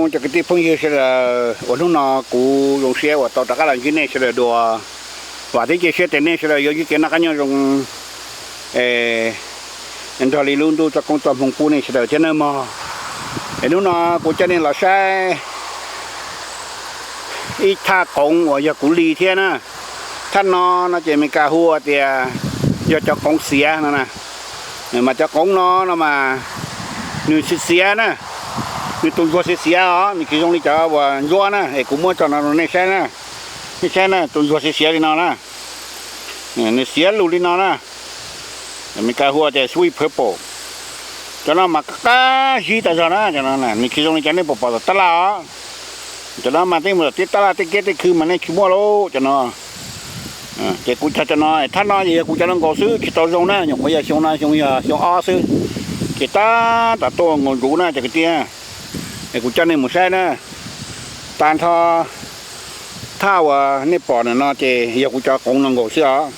Cov kwv tij phooj ywg sawv daws, uas hnub no kuv zoo siab uas tau rov qab los ntsib nej sawv daws dua. Vam thiab cia siab tias nej sawv daws yuav ntsib kev noj qab nyob zoo nrog li lub ntuj txoj koob txoj hmoo pub nej sawv daws thiab nawb mog. Es hnub no kuv coj nej los saib ib thaj qoov uas yog kuv li thiab na. Thaj no no ces Meskas hu tias yog cov qoov xiav no na. Mas cov qoov no no mas nws xiav xiav na, nws tus ntsuag xiav xiav os, nws tsis zoo li cov uas ntsuab na. Es kuv muab tso no rau nej saib na, nej saib na, tus ntsuag xiav xiav li no na, nws xiav lus li no na. Meskas hu tias sweet purple. Cov no mas qab zib tas zog na, cov no nws tsis zoo li cov nej pom pom tom tab laj os. Cov no mas tej mus tom tej tab laj tej kiab tej khw mas nej tsis muaj lauj cov no. Ces kuv cog cov no, thaj no yog kuv cov no nkaus xwb tsis tau zoo na, nyuam qhuav yog xyoo no xyoo yog xyoo ob xwb. Ces tab tom tuaj nkaus ntsuv na cov kwv tij. Es kuv coj nej mus saib na, tag nrho thaj uas nej pom ntawm no ces yog kuv cov qoov no nkaus xwb os.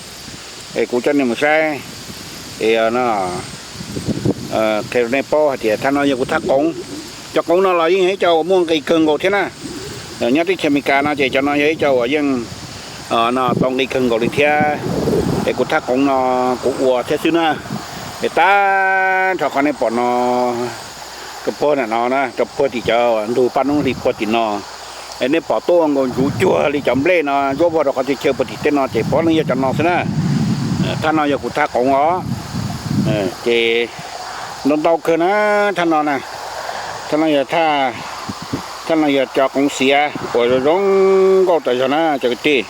Es kuv coj nej mus saib, es qhia rau nej paub hais tias thaj no yog kuv thaj qoov. Cov qoov no los yeej yog ib co uas muaj nqis kawg nkaus thiab na. Nyob teb chaws Amelikas no ces cov no yog ib co uas yeej no tau nqis kawg nkaus li thiab. Es kuv thaj qoov no kuv ua thiab xwb na. Es tag nrho qhov nej pom no rau puag ntawm no na, rau puag tim cov ntug paj noob hli puag tim no. Es nej pom tuaj ua nkaus ntsuv cuag li cov nplej no ntsuab vog rau qhov chaw chaw puag tim tej no ces puav leej yog cov no xwb na. Thaj no yog kuv thaj qoov os. Ces ntau ntau kawg na, thaj no na, thaj no yog thaj, thaj no yog cov qoov xiav uas zoo zoo nkauj tas zog na cov kwv tij.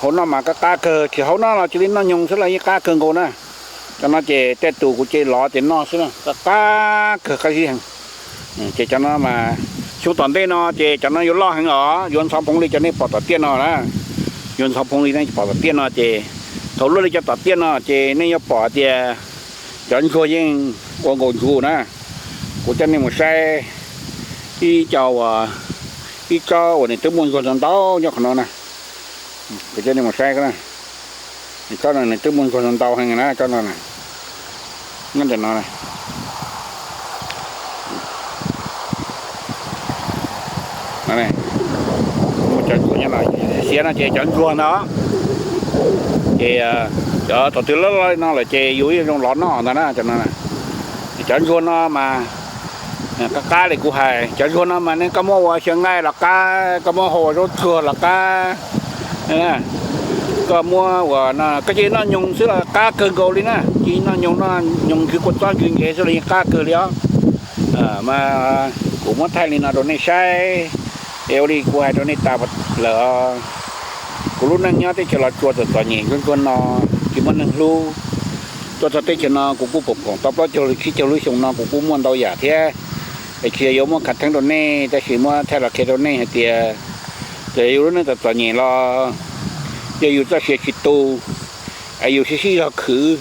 Hauv no mas qab qab kawg, tsis hauv no los cia li noj nyoos xwb los yeej qab kawg nkaus na. Cov no ces tej tus kuv cia li lov ces noj xwb na, qab qab kawg qab zib heev. Ces cov no mas xyoo tom ntej no ces cov no yuav loj heev os, yuav ntxhov phoov li cov nej pom tom tiaj no na. Yuav ntxhov phoov li nej pom tom tiaj no ces thaum luaj li cov tom tiaj no ces nej yuav pom tias cov ntsuag yeej ua nkaus ntsuv na. Kuv coj nej mus saib ib co uas, ib tsob uas nws twb muaj ntsuag ntau ntau nyob qhov no na. Kuv coj nej mus saib, tsob no nws twb muaj ntsuag ntau ntau heev na, tsob no na. Nyob ntawm no muaj cov ntsuag nyob no, xiav no ces cov ntsuag ntag. Ces cov thaum twg loj loj li no lawm ces yus yeej zoo lov noj ntag na, cov no. Cov ntsuag no mas qab qab li kuv hais, cov ntsuag no mas nej koj muab ua xyaw nqaij los qab, koj muab hau ua zaub tsuag los qab, koj muab ua no koj cia li noj nyoos xwb los qab kawg nkaus li na, cia li noj nyoos, noj nyoos ntsws kua txob ntsws ntses xwb los yeej qab kawg li os. Mas kuv muab thaij li no rau nej saib, es ua li kuv hais rau nej tas lawm, kuv lub neej nyob teb chaws Los Tsuas txom txom nyem ntsuag ntsuag no, tsis muaj neeg hlub. Tuaj txog teb chaws no kuv kuj pom phoom tau plaub caug tsib caug lub xyoo no kuv kuj muaj ntau yam thiab. Es tsis yog yuav muab khav theeb rau nej, tab sis muab thaij los qhia rau nej hais tias, ces yus lub neej txom txom nyem los yog yus txoj sia tsis tu, es yus sib sib zog khwv,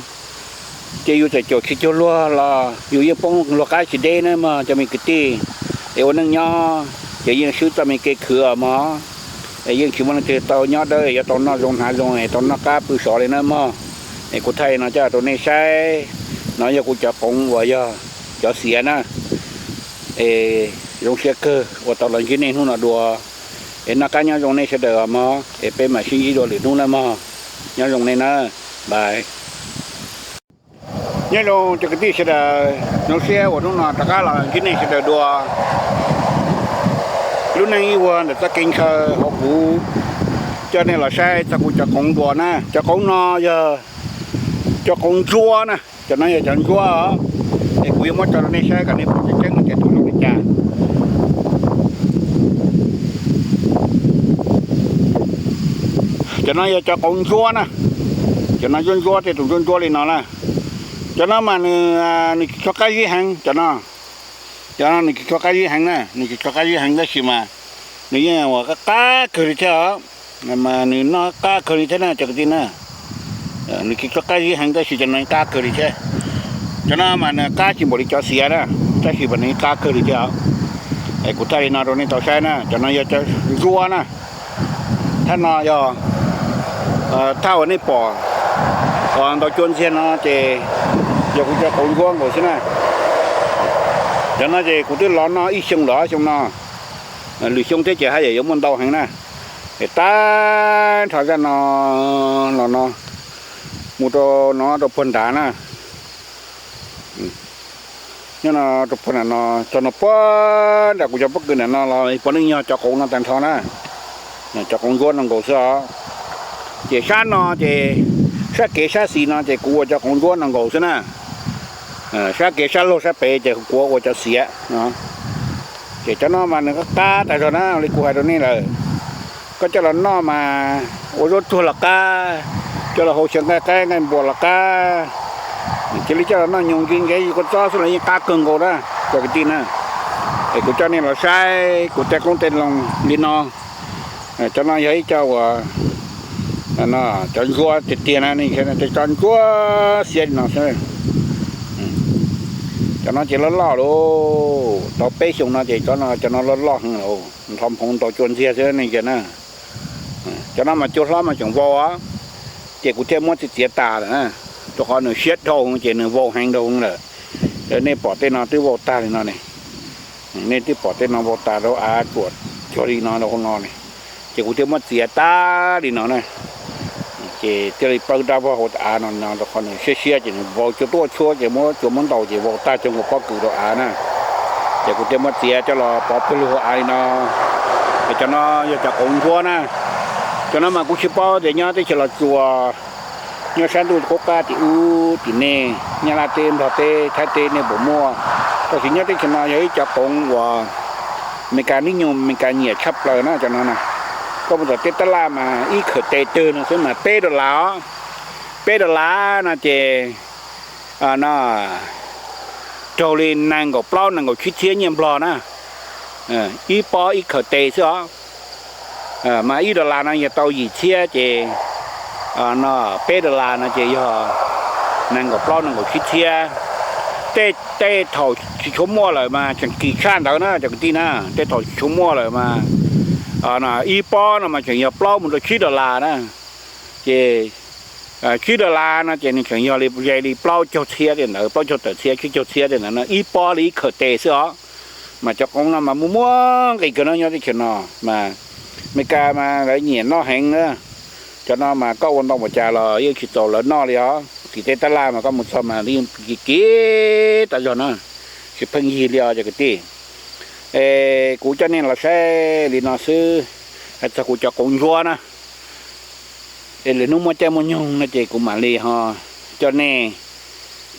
ces yus txawm caum tsis cuag luag los yus yeej poob luag qab tsis deb na mog cov me kwv tij. Es ua neej nyob ces yeej swb txoj me kev khwv os mog. Es yeej tsis muaj leej twg tau nyob dawb, yuav tau noj zoo hnav zoo es tau noj qab pw sov li na mog. Es kuv thaij li no coj rau nej saib, no yog kuv cov qoov uas yog cov xiav na. Es zoo siab kawg uas tau los ntsib nej hnub no dua. Es noj qab nyob zoo nej sawv daws os mog, es peb mam sib ntsib dua lwm hnub na mog. Nyob zoo nej na, bye. Nyob zoo cov kwv tij sawv daws, zoo siab uas hnub no rov qab los ntsib nej sawv daws dua. Lub neej ib vuag ntawm txoj kev ntshaw hauv kuv coj nej los saib txog kuv cov qoov dua na. Cov qoov no yog cov qoov ntsuab na, cov no yog cov ntsuab os. Es kuv yuav muab tso rau nej saib kom nej pom tseeb tseeb tias tus zoo li cas. Cov no yog cov qoov ntsuab na, cov no ntsuab ntsuab tej tus ntsuab ntsuab li no na. Cov no mas nws, nws tsis tshua qab zib heev, cov no, cov no nws tsis tshua qab zib heev na, nws tsis tshua qab zib heev tab sis mas nws yeej ua qab qab kawg li thiab os. Mas nws noj qab kawg li thiab na cov kwv tij na. Nws tsis tshua qab zib heev tab sis cov no qab kawg li thiab. Cov no mas nws qab tsis npaum li cov xiav na, tab sis mas nws qab kawg li thiab os. Es kuv thaij li no rau nej tau saib na, cov no yog cov ntsuab na. Thaj no yog thaj uas nej pom ntau cuab ntxiag no ces yog kuv cov qoov ntsuab nkaus xwb na. Cov no ces kuv twb los noj ib xyoo lawm, xyoo no, lwm xyoo thiab ces haj yam yuav muaj ntau heev na. Es tag nrho zaj no los no mus rau no rau puag nrad na. Nyob no rau puag nram no, txog no puag nram kuv cov pob kws nram no los puav leej yog cov qoov no tag nrho na. Cov qoov ntsuab no nkaus xwb os. Ces sab no ces, sab kev sab xis no ces kuv ua cov qoov ntsuab no nkaus xwb na. Sab kev sab laug sab pem ces kuv ua cov xiav no. Ces cov no mas nws qab qab tas zog na, li kuv hais rau nej lawm. Koj coj los noj mas ua zaub tsuag los qab, coj los hau xyaw nqaij qaib nqaij npua los qab. Cia li coj los noj nyoos nkev nkev kua txob xwb los yeej qab kawg nkaus na cov kwv tij na. Es kuv coj nej los saib kuv tej qoob tej loo li no. Cov no yog ib co uas cov ntsuab tiag tiag na, nej saib, tej tsob ntsuab xiab li no xwb. Cov no ces loj loj lawm, tau peb xyoo no ces cov no, cov no loj loj heev lawm, nrho hmoov ntaus cua ntxiag xwb nej ntsia na. Cov no mas cua hlob mas tseem vau os, ces kuv thiaj muab txiav txiav tas lawm na, rau qhov nws siab dhau ces nws vau heev dhau lawm. Nej pom tej no twb vau tag li no ne, nej twb pom tej no vau tas rau av tsuam cuag li no rau hauv no ne, ces kuv thiaj muab txiav tag li no na. Ces thiaj li plawg rab vog hauv av no no rau qhov nws siab siab ces nws vau, cua tuaj tshuab ces muab cua muab ntaus ces vau tag cov nkaus pob kws rau av na. Ces kuv thiaj muab txiav coj los pov pawg lug hauv av li no. Ces cov no yog cov qoov ntsuab na. Cov no mas kuv tsis paub tias nyob teb chaws Los Tsuas, nyob sab ntuj qub qab tim ub tim nej, Nyab Laj teb, Nplog teb, Thaib teb nej puas muaj. Tab sis nyob teb chaws no yog ib cov qoov uas Amelikas nib nyug Amelikas nyiam tshaj plaws na cov no na. Koj mus tom tej tab laj mas ib khawm tes twg no xwb mas peb dollar os. Peb dollar no ces no raug li nees nkaum plaub nees nkaum tsib txhiab nyiaj Nplog na. Ib pob ib khawm tes xwb os. Mas ib dollar no yog tau yim txhiab ces no peb dollar no ces yog nees nkaum plaub nees nkaum tsib txhiab. Tej thaum tsis tshua muaj lawm mas tseem kim tshaj ntawd na cov kwv tij na. Tej thaum tsis tshua muaj lawm mas ib pob no mas tseem yog plaub mus rau tsib dollar na. Ces tsib dollar no ces nws tseem yog li ze li plaub caug txhiab tej ntawd, plaub caug tawm txhiab tsib caug txhiab tej ntawd no, ib pob li ib khawm tes xwb os. Mas cov qoov no mas muaj muaj nqis kawg no nyob teb chaws no. Mas Amelikas mas lawv nyiam noj heev na. Cov no mas koj ua ntau npaum cas los yeej tsis txaus lawv noj li os. Tim tej tab laj mas koj mus txog mas yeej kim kim tas zog na, tsis pheej yig li os cov kwv tij. Es kuv coj nej los saib li no xwb, hais txog kuv cov qoov ntsuab na. Es lwm hnub muaj caij muaj nyoog no ces kuv mam li ho coj nej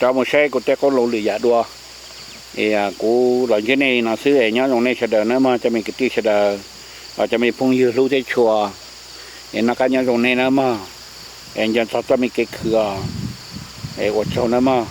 rov mus saib kuv tej qoob loo lwm yam dua. Es kuv los ntsib nej li no xwb es nyob zoo nej sawv daws nawb mog cov me kwv tij sawv daws, cov me phooj ywg hlub thiab tshua. Es noj qab nyob zoo nej nawb mog. Es nco txog txoj me kev khwv os. Es ua tsaug nawb mog.